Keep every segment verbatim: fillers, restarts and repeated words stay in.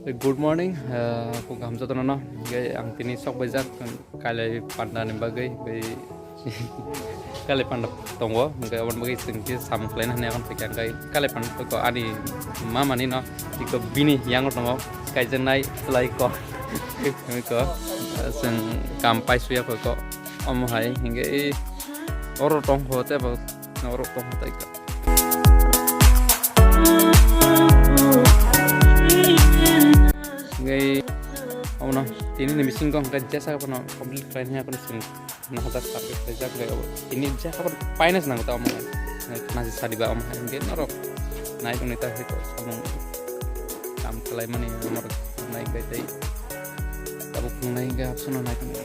Good morning, ah, kok hamsa tono no. Hingke ang tini sok baijak, kailai panda ni bagwi, bai kailai panda tongo, hingke aboni bagwi chwng khe samung khlaina hinwi akhon phaikha, hingke kailai panda ko ani mama ni no, iko bini yango tongo, kaijaknai chwlai ko, ko, ah, chwng kam pai suya ko, omo hai, hingke oro tongkho tebo. Norok tong tai ka. Ngai, ono, tini ni bising kong ka jesa ka no complete khlai nya kono sing. Na hajar target khlai jak ngai abo. Tini jesa ka paina nang ta mo. Na si sadi ba om ngai norok. Nai tong ni ta he ko samung. Kam khlai mani amar nai gai tai. Tabuk nai ga apsono nai tong.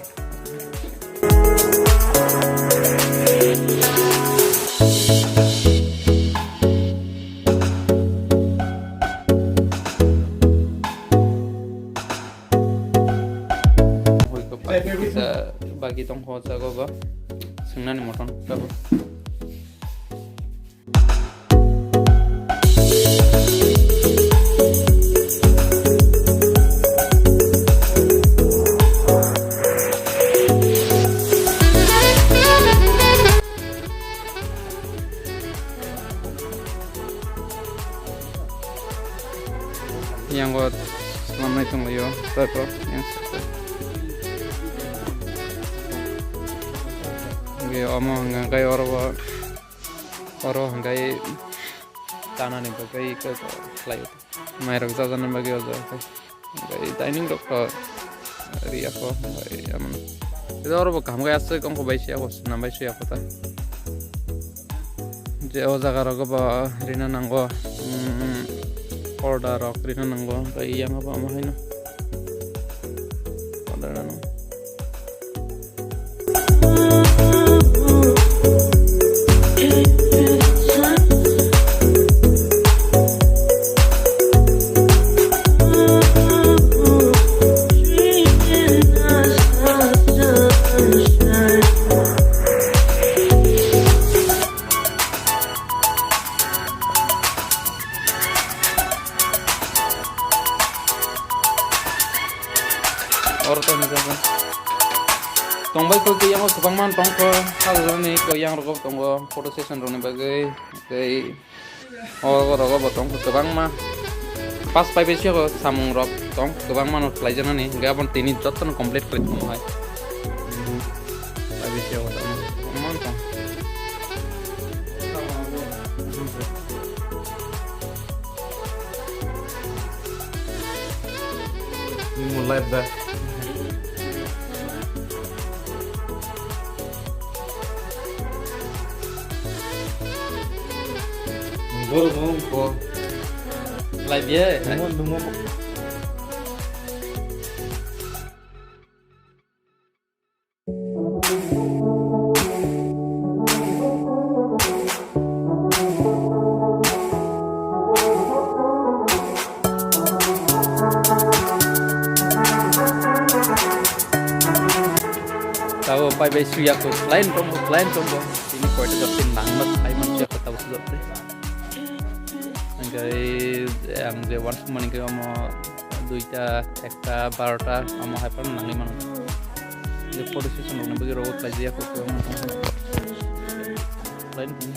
Bagi tong ho jago ba. Sengnani moton kabo. Yang buat selama itu nggak yo, tetap yang. Omo hingke oro bo, oro hingke tanani bagwi khe khlai o. Mairok jajanani bagwi o jaga khe. Hingke dining rok to ri ako, hingke amon. Oro bo kaham khe aswk ongkho bai se ako, swnam bai se ako ta. Je o jaga rogo bo rina nango, mm, order rok rina nango, hingke yang bo amo haino. Order rano. Oro tong jago. Tongbai kok yang kwbangma tongkho, sajani kok yang rok tongo, photo session rokni bagwi, tei oro rogo bo tongkho kwbangma. Pas pai bai se samung rok tong kwbangma no khlai janani, hingke abon tini jotono complete khlai tongmo hai. Pai bai se tong, kwbangma tong. Ni mo live da. Bor mo ko. Live ye. Mo mo. Tabo pai bai suya ko client tong, client tong. Ini koi ta jok tin nang mat pai man suya ko tabo suya. Hingke ang je wansuk mani khe omo duita, ekta, barota omo hai phano nangwi mano. Je photo session rokni bagwi rogo khlai jaya kho khe omo tong. Khlai nukho.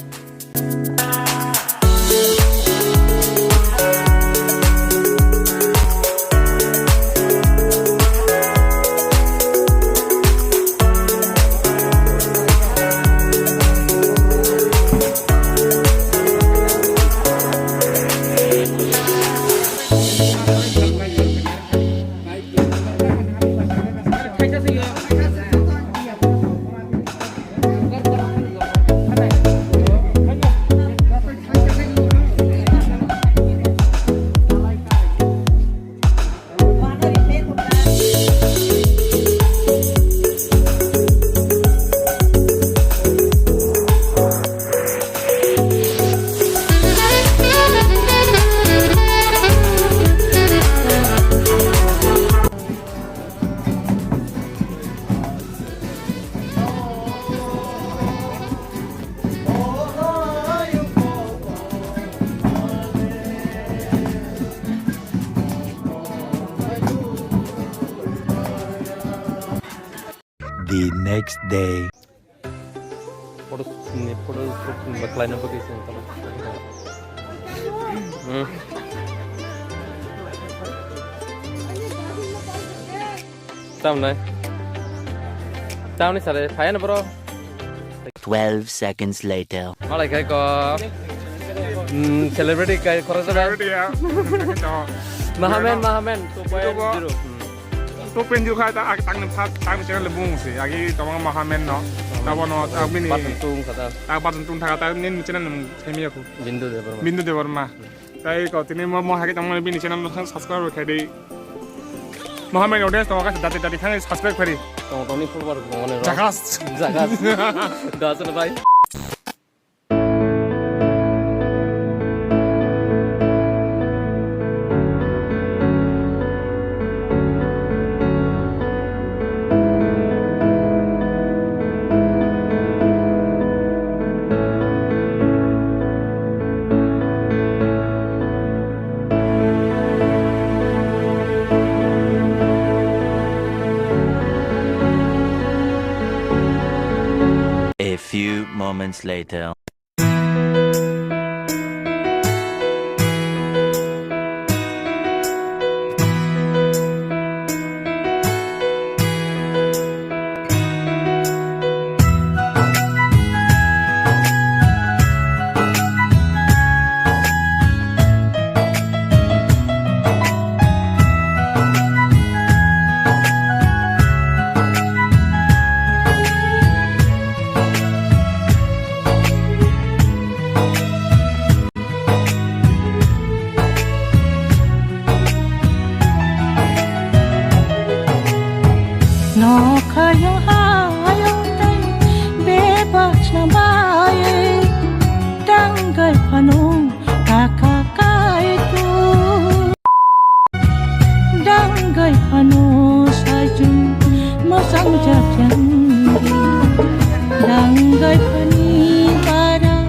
The next day. Photo ni, photo shoot ni baklai na bagwi se tamo. Hmm. Tamnai. Tamni sare, phaya na bro. Twelve seconds later. Malai khai ko. Hmm, celebrity kai khorok sa. Celebrity ya. Mahamen, Mahamen two point zero. Hmm. Two point zero khai ta, tangni pha, tangni channel le bung se. Agi tama Mahamen no. Tabo no, ta bini. Patun tung kata. Ta patun tung thaka, ta nin channel le themi aku. Bindu Debbarma. Bindu Debbarma. Tai ko tini mo, mo hake tamo bini channel no subscribe khai di. Mohammed audience tong ka dati dati thang subscribe kari. Tong tong ni follower ko ne. Jagas. Jagas. Das na bhai. A few moments later. Nokhayung hayung tei bebak swnambai tangwi phano kaka kaitu. Dangwi phano saichung mwsang jak janggi. Dangwi phani bara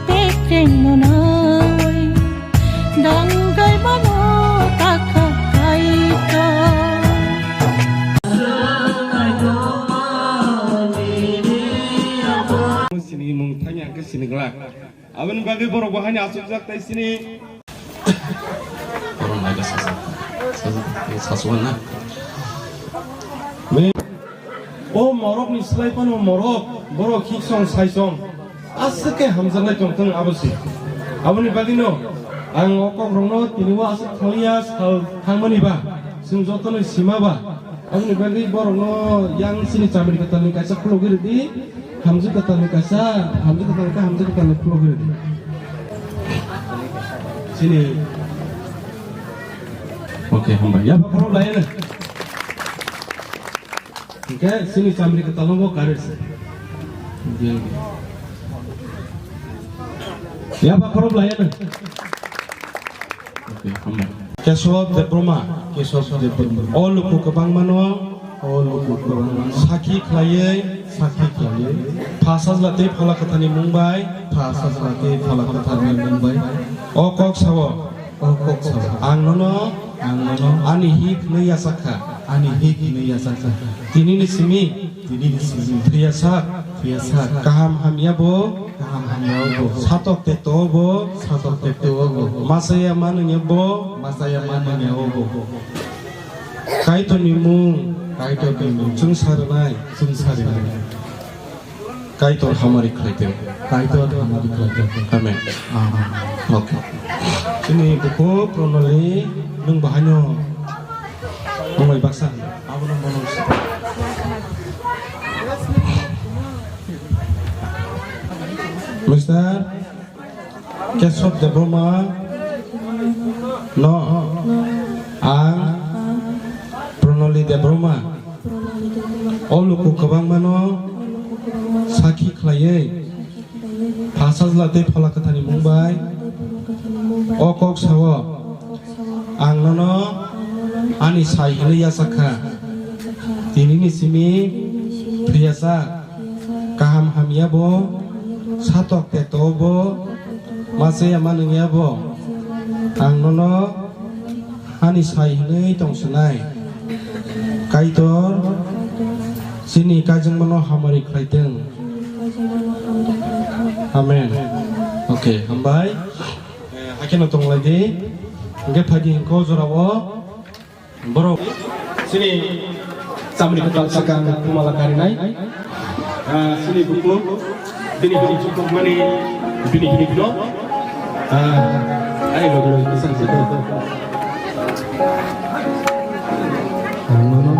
pekreng no nawi. Dangwi mano takha kaito. Sini mung thangya ke sini glak. Aboni bagwi borok bo haino achukjak tei sini. Borok naikha sasa. Sasa, sasa na. Me, o morok ni slai phano morok, borok hiksong saisong. Aswk khe hamjaknai tongthung abo se. Aboni bagwino ang o kokrokno tini o aswk thanglia sal thangmani ba, chwng jotono sima ba. Aboni bagwi borokno yang chini chamri kwtalni kaisa khulogwi rwdi, hamjwk kwtalni kaisa, hamjwk kwtal khe hamjwk kwtalni khulogwi rwdi. Chini. Okay, hambai. Ya, bakhorok lai na. Hingke chini chamri kwtalno bo karir se. Ya, bakhorok lai na. Keswab Debbarma. Keswab Debbarma. O luku kwbangmano. O luku kwbangmano. Sakhi khlaiwi. Sakhi khlaiwi. Pha sajla tei phola kwtharni mung bai. Pha sajla tei phola kwtharni mung bai. O kok sao. O kok sao. Ang nono. Ang nono. Ani hik hwnwi yachak kha. Ani hik hwnwi yachak kha. Tinini simi. Tinini simi. Thwiyasak. Thwiyasak. Kaham hamya bo. Kaham hamya bo. Satok te to bo. Satok te to bo. Masaya manungya bo. Masaya manungya bo. Kaitorni mung. Kaitorni mung. Chwngsa rwnai. Chwngsa rwnai. Kaitor hamari khlaitong. Kaitor hamari khlaitong. Amen. Amen. Okay. Chini bukhuk Pranali nwng bahaino mwnwi baksa abono mono. Mister Keswab Debbarma no ang Pranali Debbarma o luku kwbangmano sakhi khlaiwi pha sajla tei phola kwtharni mung bai o kok sao ang nono ani sai hwnwi yachak kha. Tinini simi thwiyasak. Kaham hamya bo, satok te to bo, masaya manungya bo. Ang nono ani sai hwnwi tong swnai. Kaitor Chini kaijakmano hamari khlaitwng. Amen. Okay, hambai. Eh, hakheno tonglaidi. Hwnkhe phaidi hwnkhe o jorao. Borok chini chamani kwtal swkang pumala karinai. Ah, chini bukluk, bini hini chukmani, bini hini phino. Ah, ai logi logi kisang sito. Ang mano,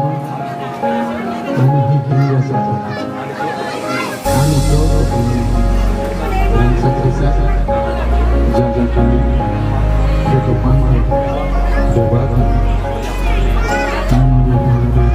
ang hini hini rasa. Ani to ko ani. Rang sakri sa. Jaga kami. Beto pantai. Bobat. Ani to pantai.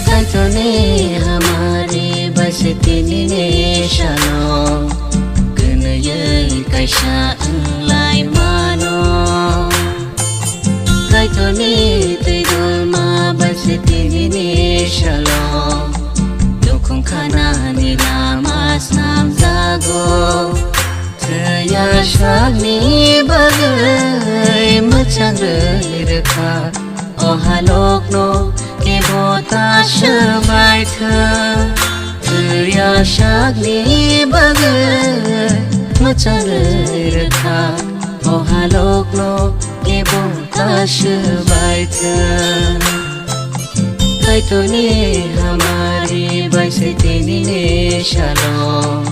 Kaitorni hamari bai se tinini salo kwnwi kaisa wnglai mano. Kaitorni twi dolma bai se tinini salo nukhung khanani lama snamjago. Thwiya sakni bagwi mwchang rwi rwkha, o halokno kebo ta swbai thwng. Thwiya sakni bagwi mwchang rwi rwkha, o halokno kebo ta swbai thwng. Kaitorni hamari bai se tinini salo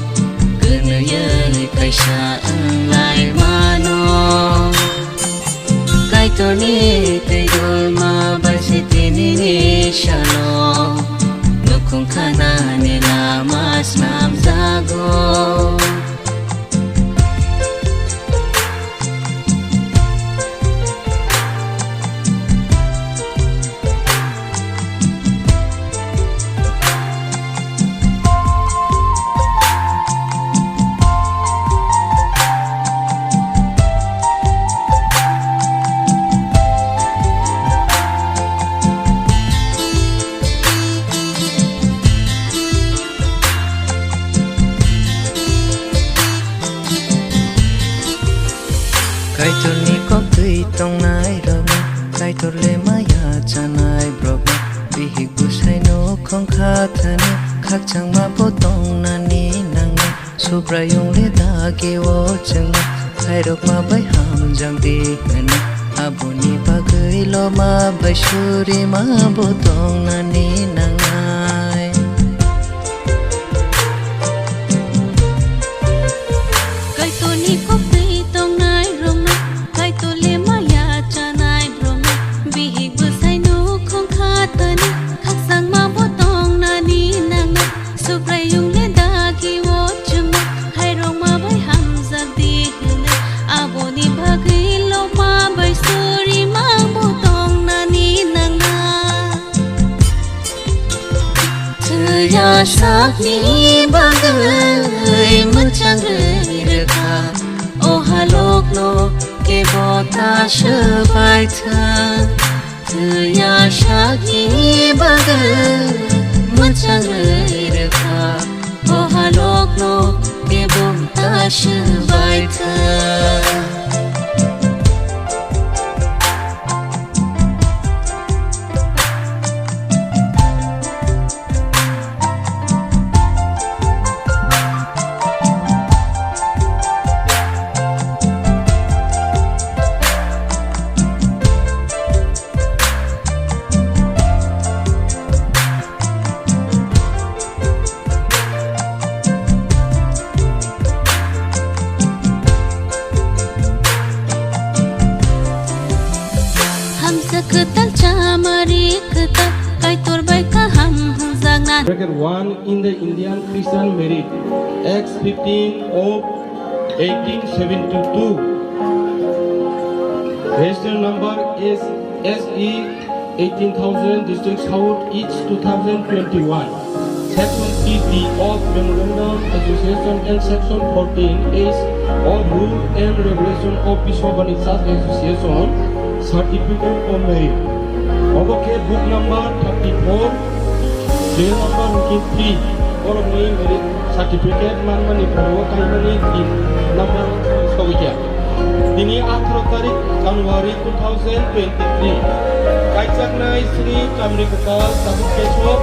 kwnwi kaisa wnglai mano. Kaitorni twi dolma bai se tinini salo nukhung khanani lama snamjago. Kaitorni koktwi tongnai rokno, Kaitor le maya chanai borokno, bihik bwsai nukhung kha thani, khakchangma bo tongnani nangnai. Subraiyung le dagi o chwngno, khairokma bai hamjak di hwnwi. Aboni bagwi loma bai surima bo tongnani nangnai. Kaitorni koktwi tongnai rokno, Kaitor le maya chanai borokno, bihik bwsai nukhung kha thani, khakchangma bo tongnani nangnai. Subraiyung le dagi o chwngno, khairokma bai hamjak di hwnwi. Aboni bagwi loma bai surima bo tongnani nangnai. Thwiya sakni bagwi mwchang rwi rwkha, o halokno kebo ta swbai thwng. Thwiya sakni bagwi mwchang Tal chamari kwtal Kaitor bai kaham hwnjakna. Bracket one in the Indian Christian marriage, Acts fifteen of eighteen seventy-two. Register number is S E eighteen thousand, District South East two thousand twenty-one. Section three B of Memorandum Association and Section fourteen H of Rule and Regulation of Biswabani Church Association, Certificate of Marriage. Obo khe book number thirty-four, serial number hwnkhe three. Borokni marriage certificate manmani photo o kaimani tin number sogwi kha. Tini atharo tarik January two thousand twenty-three. Kaijaknai Sri Kamri Gopal Tabuk Keswk.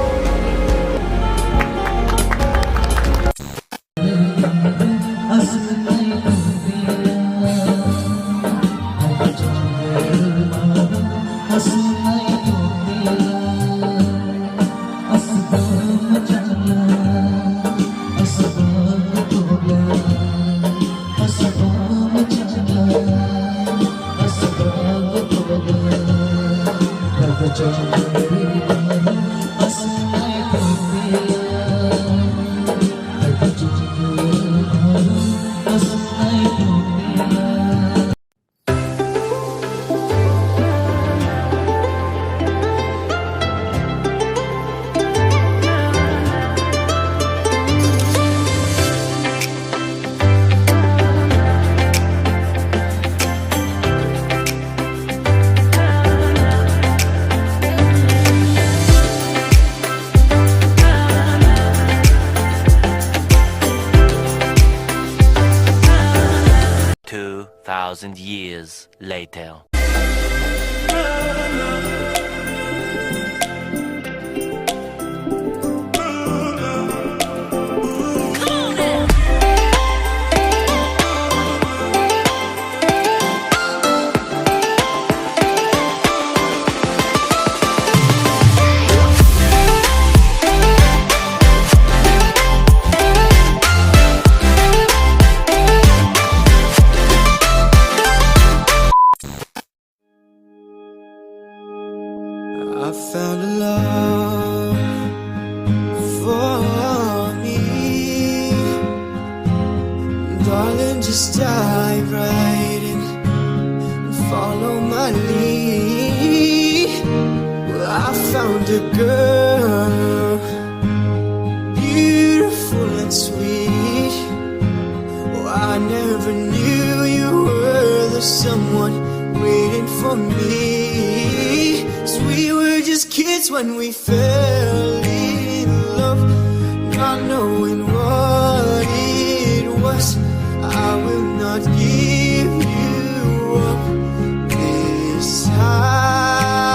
Two thousand years later. I found a love for me. Darling, just dive right in and follow my lead. Well, I found a girl, beautiful and sweet. Oh, I never knew you were the someone waiting for me. 'Cause we were just kids when we fell in love, not knowing what it was. I will not give you up this time.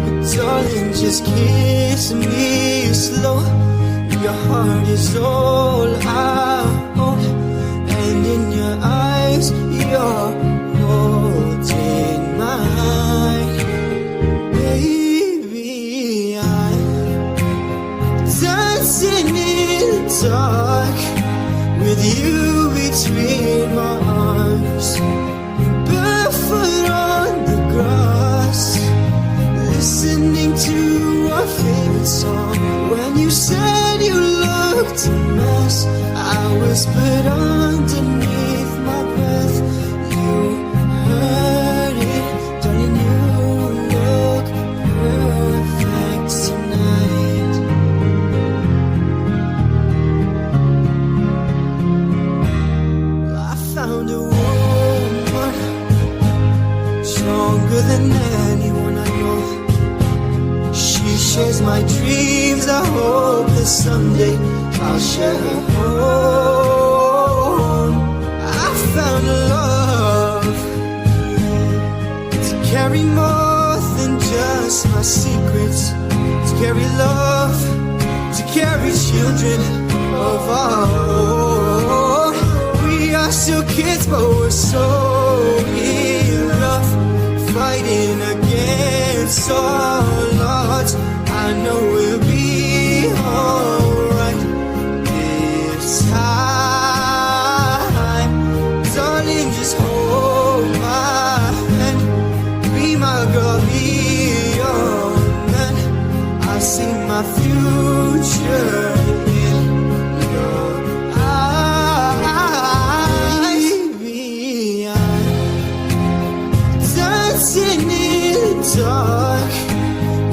But darling, just kiss me slow. Your heart is all I own, and in your eyes, you're holding mine. Baby, I'm dancing in the dark with you between my arms. Barefoot on the grass, listening to our favorite song. When you said you looked a mess, I whispered underneath my breath, "You heard it, darling, you look perfect tonight." I found a woman stronger than anyone I know. She shares my dreams. I hope that someday I'll share her home. I found a love to carry more than just my secrets, to carry love, to carry children of our own. We are still kids, but we're so in love, fighting against all odds. I know we'll be alright this time. Darling, just hold my hand. Be my girl, be My future in your eyes. Baby, I'm dancing in the dark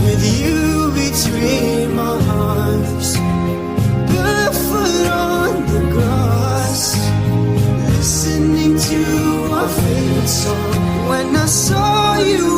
with you between my arms. Barefoot on the grass, listening to our favorite song. When I saw you